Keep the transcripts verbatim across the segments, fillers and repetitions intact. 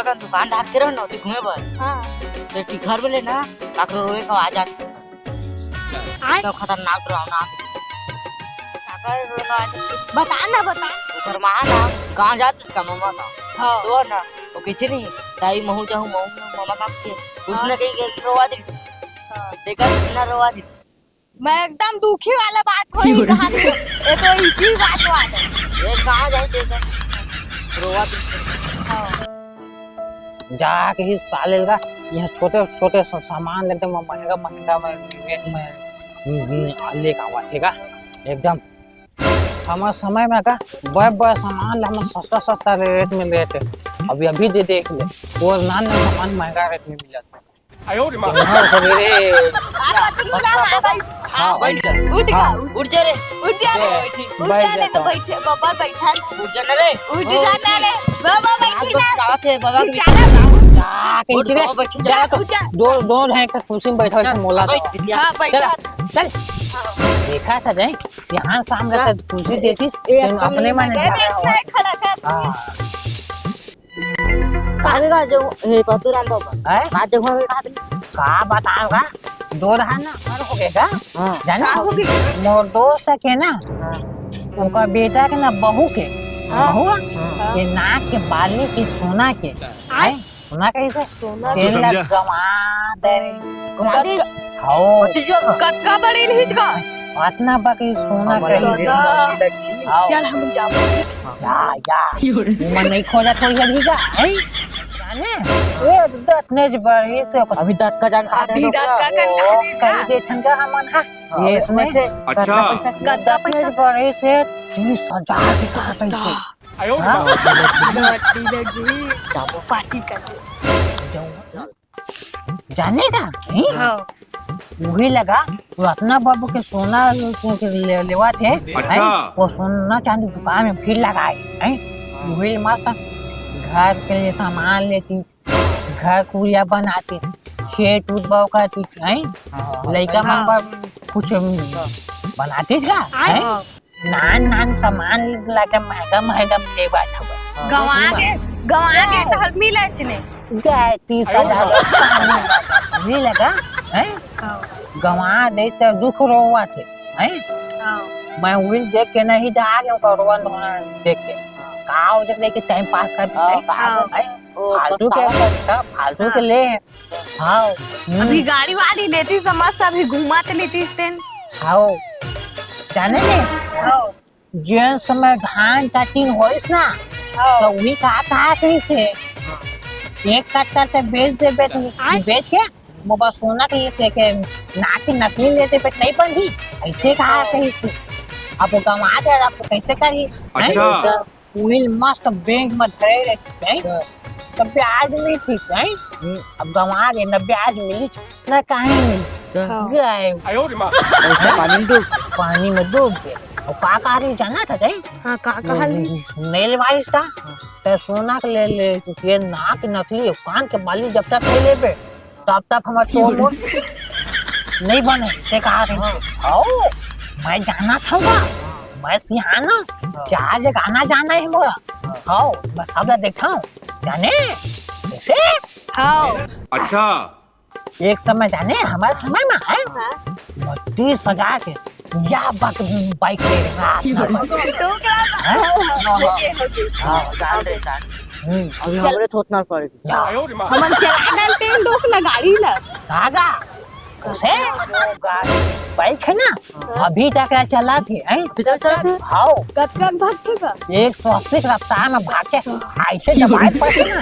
का दुकान डाल के रहो ना, ओती घूमे बर। हाँ। तो टिखर में लेना, काकरो रोए का आवाज आती है। आय। तो खतरनाक डरावना आती है। काकर रोए का आवाज आती है। बता ना, बता। ओकर माँ ना, गाँव जात इसका मामा का। हाँ। तो ना, वो किसी नहीं, ताई महू जाहू, महू, मामा का के। उसने हाँ। कहीं के रोवा दिस। हाँ। देखा, इतना रोवा दिस। मैं एकदम दुखी वाला बात होई कहा थे। ये तो इसी बात वाले। ये कहाँ जाए तेरे को? रोवा तो। हाँ। जाके ही साले लगा, यहाँ छोटे छोटे सा-, सामान लेते में महंगा महंगा में रेट में, हम्म, हम्म, लेके आवा, ठीक है? एकदम हमारे समय में का बड़े बड़े सामान ला हम सस्ता सस्ता रेट में देते, अभी अभी दे देख ले, वो नान नान सामान महंगा रेट में मिलता। आयो रे माँ। हाँ, सवेरे। हाँ, पतलू ला, हाँ, बैठ। हाँ, हाँ, बैठ जा। उठ हाँ। गया, उठ। उठ जा रे। उठ जा रे। बैठ जा। उठ बैठ जा रे, जाता तो हूँ। बैठे, बाबा बैठा ना। उठ जा ना रे। उठ ओ, जा ना उठ। रे। बाबा बैठी ना। गाँव के बाबा की चला। जा, कहीं उठ, रे। बाबा बैठ जा। जा तो। उठ जा। दो, दो ढाई तक कुर्सी में बैठा, चल, बैठा मोला बैठ, तो। बिटिया। हाँ, बैठा। चल, चल। हाँ। देखा था जाए, सियान शाम का जा। तो कुर्सी देती, ए, तुम अपने मन मैं जा रहा हो। देखना है, खड़ा कर। हाँ। काहे का जो, हे पतुराम बाबा। हैं? का जो हम बात का बताऊंगा? दो रहा ना, और हो गया का? हाँ। जाना? का हो गया? मोर दोस्त के ना, हाँ। उनका बेटा के ना बहू के, हाँ। बहू हाँ। के नाक के बाली के सोना के, आय। हैं? सोना कहीं से? सोना तेल के। लग गवा दे। गवा दे। कत-, हो। कतका बड़े रहिस का? अतना बकरी सोना हमर कहीं से? दादा। हाँ। चल हम जाबो। या, या। यो रे। उमन नहीं खोजा कोई अभी का, हैं? जाने? ये दतनेज बरही से अभी दत का जान खाते अभी लोग दत का का। कन ओ, खाने का। कहीं देखन का हमन हा। हाँ, ये इसमें इसमें से अच्छा। कतना पैसा? कतना पैसा? दतनेज बरही से तीस हजार के कहा पैसे। हाँ? लड्डी लगी। जाबो पार्टी कर। जाने का? नहीं? हाँ। वही लगा, वो अपना बाबू के सोना के ले-, लेवा थे, अच्छा। हैं? वो सोना चांदी दुकान में भीड़ लगाए, हैं? वही मस्त घर के लिए सामान लेती, घर कुरिया बनाती, खेत उत बाव करती, हैं? हाँ, लइका हाँ। मन बर कुछ बनाती का, हैं? हाँ। नान नान सामान लाके महंगा महंगा लेवा था। गंवा के, गंवा के तहल मिले चने। गए तीस हजार नहीं लगा, हैं? हाँ। गंवा दे तो दुख रोवा थे, हैं? हाँ। मैं उइल देख के नहीं डाल के ओकर रोवन धोना देख के। का हो जब लेके टाइम पास कर हाँ, हैं? हाँ। हैं? ओ, फालतू के, पछतावा। का फालतू के हाँ। ले हैं। हाँ। हम्म। अभी गाड़ी वाड़ी लेती समझ से अभी घुमा तो लेती तेन। हाँ। जाने ने? हाँ। जेन समय धान कटिंग होइस ना, हाँ। तो उही का कहा कहिस हे, एक कट्टा से बेच दे, बेच, आय। बेच के मोर बर सोना के लेते के ना के नकली लेते पे नहीं बनही, ऐसे कहा हाँ। कहिस हे। अब वो गंवा दे, अब कैसे करही? हैं? अच्छा। तो उही ल मस्त बैंक में धरे रहिथे, हैं? हाँ। तो ब्याज मिलथे, हैं? हम्म। अब गंवा गे ना, ब्याज मिलिस ना, कहीं मिलिस। तो हाँ। गए। आयो रे माँ। पैसा पानी में डूब। पानी में डूब गए। और का कहा रही जाना था, कहीं? हाँ, का कहा रही? नेल वाइस था। हाँ। तो सोना के ले ले, ये नाक नकली, कान के बाली जब तक ले लेबे, तब तक हमर तो मोर नहीं बने, से कहा रही। हाँ। आओ, मैं जाना था, मैं सियाना, हाँ। चार जगह आना जाना है मोरा। हाँ। आओ, मैं सब ला देखा हूँ, जाने, कैसे? हाँ। अच्छा। एक समय जाने, हमारे समय में है, हाँ। बत्तीस हजार के, या बक-, बाइक ले रहे हैं, हाँ। टोकरा का। हाँ? हो गए, हो गए। हाँ, जान रहे, जान। हम्म। अभी चल। हमरे थोतना पड़े। ना। हमन चला डालते हैं लोग ला गाड़ी ला। धागा। उसे? बाइक है ना? हाँ। अभी तक ला चला थे, हैं? अभी तक चला थे? हाँ। कतका भाग थे का? एक सौ अस्सी की रफ्तार में भाग के ऐसे दबाए पड़ते ना।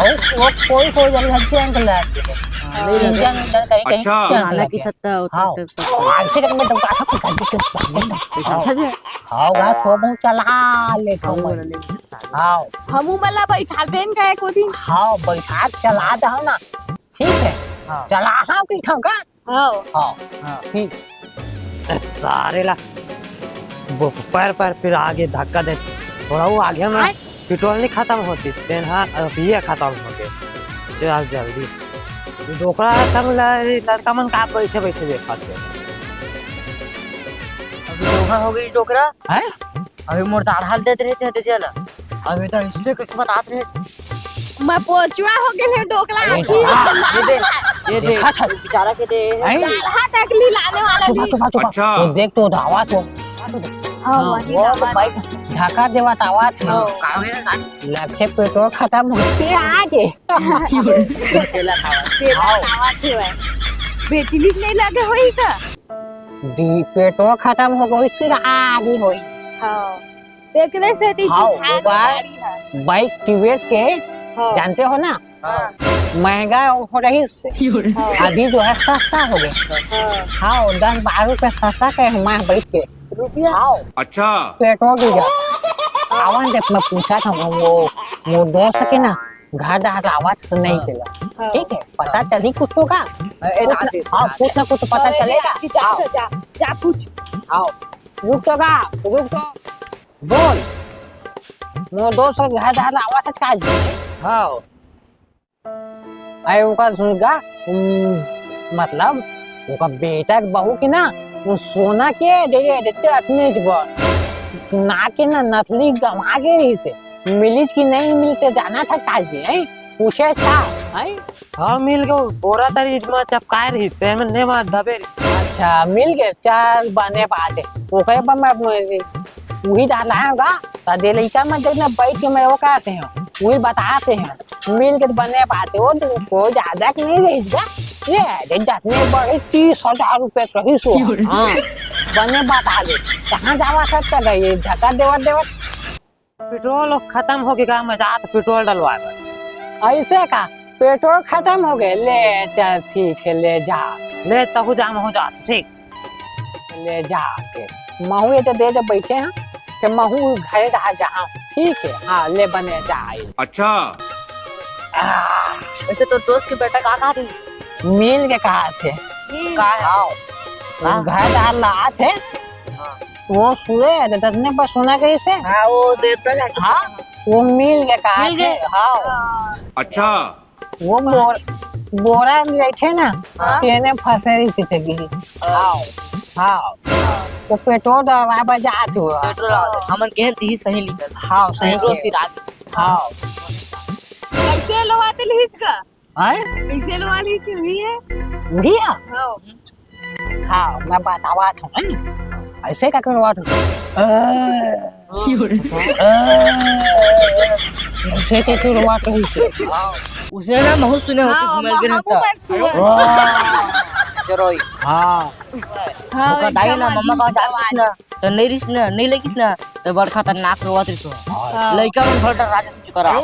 और वो कोई, कोई जल्दी हल्के अंक लगा के। हाँ, नहीं लगे। इंजन, इंजन कहीं, कहीं अच्छा। चल हालांकि लगे। थत्ता होता हाँ। है सब। ऐसे करके मैं दौड़ा था, कुछ करके, कुछ करके। हाँ। अच्छा से? हाँ, वह थोड़ा बहुत चला ले, हाँ, थोड़ा। वो वाला ले। हाँ। हमू मन ला बैठाल देन का एको दिन। हाँ, बैठा के चला दे ना। ठीक है। हाँ। चला हाँ की ठोका। हाँ। हाँ। हाँ। ठीक। ए, सारे ला वो पैर, पैर फिर आगे धक्का दे। थोड़ा वो आगे में आय। पेट्रोल नहीं खत्म होती, तेन हाँ, अब ये खत्म हो गए। चल जल्दी। डोकरा सब ल-, लड़का मन का बैठे, बैठे देखा थे। अभी दोहा हो गई डोकरा। हैं? अभी मोर दाढ़ा ल देत रहे थे, चल। अभी तो इससे कुछ बतात रहे थे। मैं पोचुआ हो गेल हे, डोकला अरे आखिर। हाँ, ये दे, ये दे, देखा था। बेचारा के दे। हैं? डालहा टकली लाने वाला चुपा, भी। चुपा, चुपा। अच्छा। वो देख तो, आवाज हो। हाँ, हाँ, वही वो तो आवाज। भाई धक्का देवा तो आवाज है। हाँ। लगथे पेट्रोल खत्म होते आगे। तेला खावा। तेला हाँ। खावा थे भाई। बैटरी नहीं लगे होई का? दी, पेट्रोल खत्म हो गई, फिर आगे होई। हाँ। एकरे सेती हाँ, बिहार वो में बार गाड़ी है। बाइक टीवीएस के हाँ। जानते हो ना? हाँ। महंगा हो रही से। हाँ। अभी जो है सस्ता हो गया। हाँ। हाँ, दस बारह रुपए सस्ता के है, मैं बैठ के। रुपया? हाँ। अच्छा। Petrol diesel. आवन देख, मैं पूछा था वो, वो दोस्त के ना, घर डहर आवाज सुनाई हाँ। देला। हाँ। ठीक है, पता हाँ। चली कुछ तो का? ए, कुछ ना, हाँ, कुछ ना कुछ पता अरे, चलेगा। जा, जा, हाँ। जा, जा, पूछ। हाँ। रुक तो का, रुक तो। बोल। मोर दोस्त के घर डहर आवाज है का जी? हाँ। अरे ओकर सुन का, उम, मतलब, ओकर बेटा के बहू के ना, वो सोना के दे दे, देते अतने ज बर। ना के ना नथली गमा के रही से। मिलिच कि नहीं मिलते जाना था का जी, हैं? पूछे था, हैं? हाँ, मिल गयो। बोरा तरी ईंट में चपकाए रही, ते में ने मार दबे रही। अच्छा, मिल गए, चल बने बात है। ओकरे पर मैं, मैं उही डाला है का? ता दे लइका में जब ना बैठ के मैं वो कहते हैं, उही बताते हैं। मिल के तो बने बात है, वो तो कोई ज्यादा के नहीं रही क्या? ये दे दस में बड़े तीस हजार रुपए कही सो। हाँ, बने बात आ गई। कहाँ जावा सकता गए ये धक्का देवत देवत? पेट्रोल खत्म हो गया, मैं जात पेट्रोल डलवा दे। ऐसे का? पेट्रोल खत्म हो गए? ले चल, ठीक है, ले जा। ले तहु जा, महू जात, ठीक। ले जा के महू ये तो दे दे बैठे हैं कि महू घरे रहा जहाँ, ठीक है। हाँ, ले बने जा। अच्छा। आ, वैसे तो दोस्त के बेटा का कहा थे? मिल के कहा थे। का है? हाँ। हाँ। घर डाल रहा थे। हाँ। वो सुए, तो ततने पर सुना कैसे? हाँ, वो देवता जाके हाँ, वो मिल के कहा मिल थे। गए? हाँ। अच्छा। वो बोर-, बोरा में बैठे ना, हाँ। तेने फंसे रही थी थे गिरी। हाँ। हाँ। वो पेट्रोल डलवा बजात हुआ। पेट्रोल आ गए। हमन के ती ही सही निकल। हाँ, सही पेट्रोल निकल। सिरा दे। हाँ। कैसे लो आते लिहिच का? हैं? कैसे लो वाली चुही है? वही है? हाँ। हाँ, मैं बतावा था, हैं? ऐसे का करवा था? अ, अ, ऐसे का करवा था उसे? हाँ, उसे ना महू सुने होती हाँ, घूमे के महू रहता। पर सुने। वाह। चलो, हाँ। हाँ, ओकर दाई एकदम ना, मम्मा अजीब का जात सवाल। कुछ ना, तो नहीं रिस ना, नहीं लेकिस ना, तो बड़ खतरनाक रोवत रिस हो। हाँ। लइका मन भर डर राजा से चुका रहा। हाँ।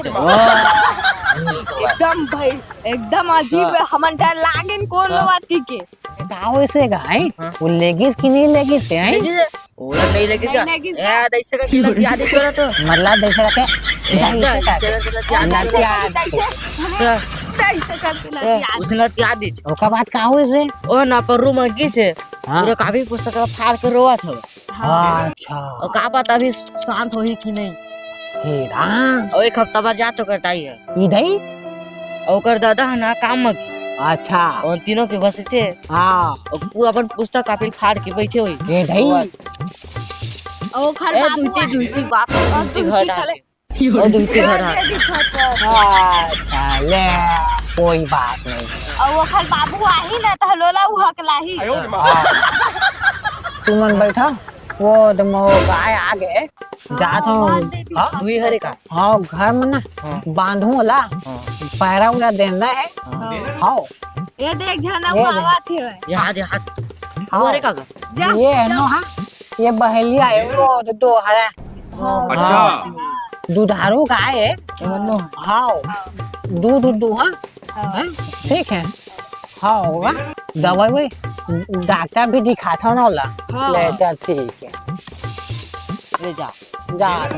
एकदम भाई, एकदम अजीब हाँ। है, हमन डर लागेन कौन हाँ। लोवात की के। का वैसे गाय? हाँ। वो लेगिस कि नहीं लेगिस है? लेगिस है। वो नहीं लेगिस नहीं का? लेगिस का? ए, दैसे का किला त्यादी करा तो। मतलब दैसे का के? ए, दैसे का दैसे का किला त्यादी अंदर करा। से आ- दैसे, हाँ। दैसे का किला ए, त्यादी। उसने त्यादी। ओका बात का हुई से? ओ ना पर रूम में गिस है। हाँ। पूरा कापी पुस्तक ला फाड़ के रोवत हवे। हाँ। अच्छा। अउ का पता अभी शांत होही कि नहीं। हे राम। अउ एक हफ्ता भर जा तो करता ही है। इधर ही? अउ ओकर दादा है ना काम में। अच्छा। अउ तीनों के बस थे। हाँ। अउ पूरा अपन पुस्तक कापी फाड़ के बैठे हुई। हे धई। अउ ओखर ए, बाबू दुइती, आए। दुइती बाप, अउ दुइती दुइती घर खले। आके। अउ दुइती घर ये आके। दिखत है। अच्छा, ले, कोई बात नहीं। अउ ओखर बाबू आही ना, त लोला उ हकलाही। हाँ। तुमन बैठा, वो तो मो गाय आ गए, हाँ, जात हूँ। बांध दे दी। हाँ? हुई हरे का? हाँ, घर में ना, हाँ। बांधू ला, हाँ। पैरा उरा देना है। हाँ। हाँ। ये देख, झना ये वो देख। आवा थे। ये हाथ, ये हाथ। हाँ। अरे काका। जा, ये है जा। ना, हाँ, ये बहेलिया है, वो दो हरा। हाँ। अच्छा। दुधारू गाय है। ये मन्नो। हाँ। दूध, दूध, हाँ। हाँ। हैं? ठीक है। हाँ, होगा। दवाई वही, डॉक्टर भी दिखाता ना होला। हाँ। ले, चल, ठीक है। ले जा। जा।